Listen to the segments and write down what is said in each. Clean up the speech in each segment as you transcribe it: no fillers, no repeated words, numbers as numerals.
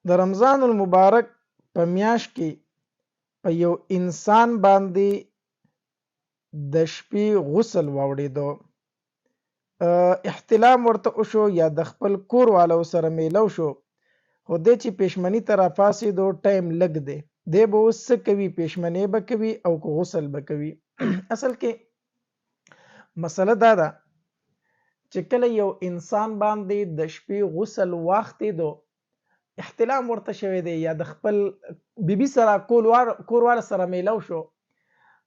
د رمضان المبارک په میاشت کې په یو انسان باندې د شپې غسل واوړېدو، احتلام ورته وشو یا د خپل کور والو سره میلو شو، خو دی چې پېشمني ته راپاڅېدو ټایم لږ دی، دی به اوس څه کوي؟ پېشمنی به کوي او که غسل به کوي؟ اصل کې مسله دا ده چې کله یو انسان باندې د شپې غسل واختېدو، احتلام ورته شوی دی یا د خپل بیبي سره کورواله سره میلو شو،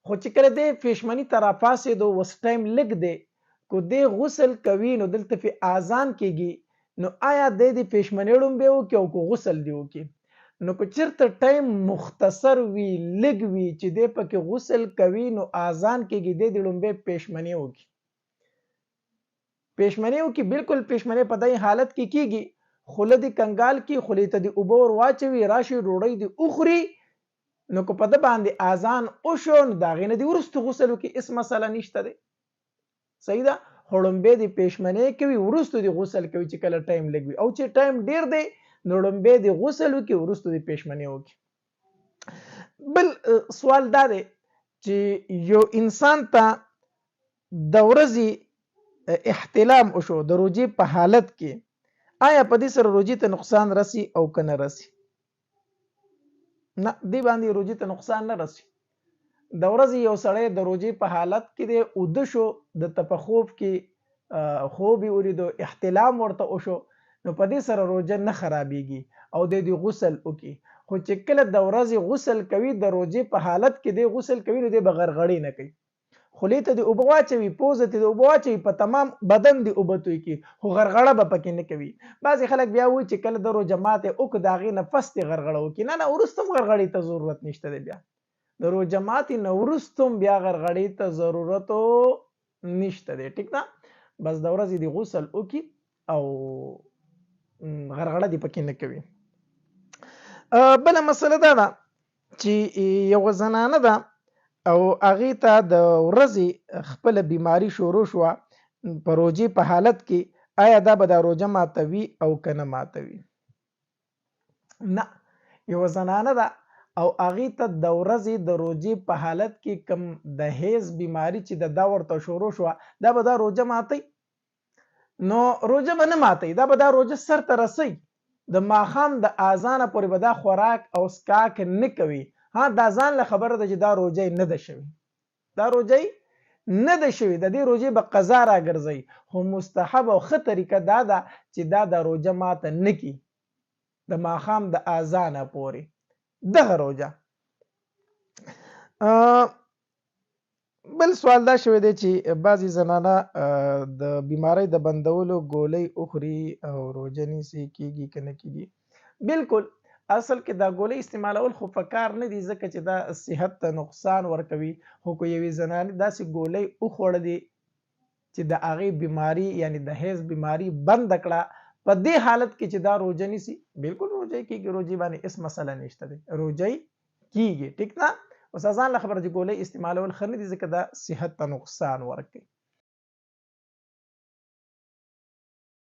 خو چې کله دی پېشمني ته راپاڅېدو اوس ټایم لږ دی، که دی غسل کوي نو دلته پې اذان کېږي، نو آیا دی د پېشمنۍ ړومبی وکړي او که غسل دی وکړي؟ نو که چېرته ټایم مختصر وي، لږ وي، چې دی پکې غسل کوي نو اذان کېږي، دی د ړومبی پېشمنۍ وکړي، پېشمنۍ وکړي. بالکل پېشمنۍ په دې حالت کې کېږي، خوله دې کنګال کړي، خولې ته دې اوبه ور واچوي، راشي ډوډۍ دې وخوري، نو که په ده باندې اذان وشو نو د هغې نه دې وروسته غسل وکړي، هېڅ مسله نشته دی. صحیح ده، خو ړومبی دې پېشمنۍ کوي، وروسته دې غسل کوي چې کله ټایم لږ وي، او چې ټایم ډېر دی نو ړومبی دې غسل وکړي، وروسته دې پېشمنۍ وکړي. بل سوال دا دی چې یو انسان ته د ورځې احتلام وشو د روژې په حالت کې، آیا په دې سره روژې ته نقصان رسی او که نه رسی؟ نه، دې باندې روژې ته نقصان نه رسی. د ورځې یو سړی د روژې په حالت کې دی، اوده شو، د ته په خوب کې خوب یې ولیدو، احتلام ورته وشو، نو په دې سره روژه نه خرابیږي او دی دې غسل وکړي. خو چې کله د ورځې غسل کوي، د روژې په حالت کې دی غسل کوي، نو دی به غرغړې نه کوي، خولې ته دې اوبه واچوي، پوزه ته دې اوبه واچوي، په تمام بدن دې اوبه توی کړي، خو غرغړه به پکې نه کوي. بعضې خلک بیا وایي چې کله د روژه ماتې وکړو د هغې نه پس دې غرغړه وکړي. نه نه، وروسته هم غرغړې ته ضرورت نشته دی، بیا د روژه ماتې نه وروسته هم بیا غرغړې ته ضرورت نشته دی. ټیک ده، بس د ورځې دې غسل وکړي او غرغړه دې پکې نه کوي. بله مسله دا ده چې یوه زنانه ده او هغې ته د ورځې خپله بیماری شروع شوه په روژې په حالت کې، آیا دا به دا روژه ماتوي او که نه ماتوي؟ نه، یوه زنانه ده او هغې ته د ورځې د روژې په حالت کې کم د حیض بیماری چې د دا ورته شروع شوه، دا به دا روژه ماتوي؟ نو روژه به نه ماتوي، دا به دا روژه سر ته رسوي، د ماښام د اذانه پورې به دا خوراک او څکاک نه کوي. ها، دا ځان له خبره ده چې دا روژه یې نه ده شوې، دا روژه یې نه ده شوې، د دې روژې به قضا راګرځوي، خو مستحب او ښه طریقه دا ده چې دا د روژه ماته نه کړي د ماښام د اذانه پورې دغه روژه. بل سوال دا شوی دی چې بعضې زنانه د بیمارۍ د بندولو ګولۍ وخوري او روژه نیسي، کیږي که نه کیږي؟ بالکل، اصل کې دا ګولۍ استعمالول خو په کار نه دي، ځکه چې دا صحت ته نقصان ورکوي، خو که یوې زنانې داسې ګولۍ وخوړلې چې د هغې بیماری یعنی د حیض بیماری بنده کړه، په دې حالت کې چې دا روژه نیسي، بالکل روژه کیږي، روژې باندې هېڅ مسله نشته دی، روژه کیږي. ټیک ده، اوس ځان له خبره چې ګولۍ استعمالول ښه نه دي، ځکه دا صحت ته نقصان ورکوي.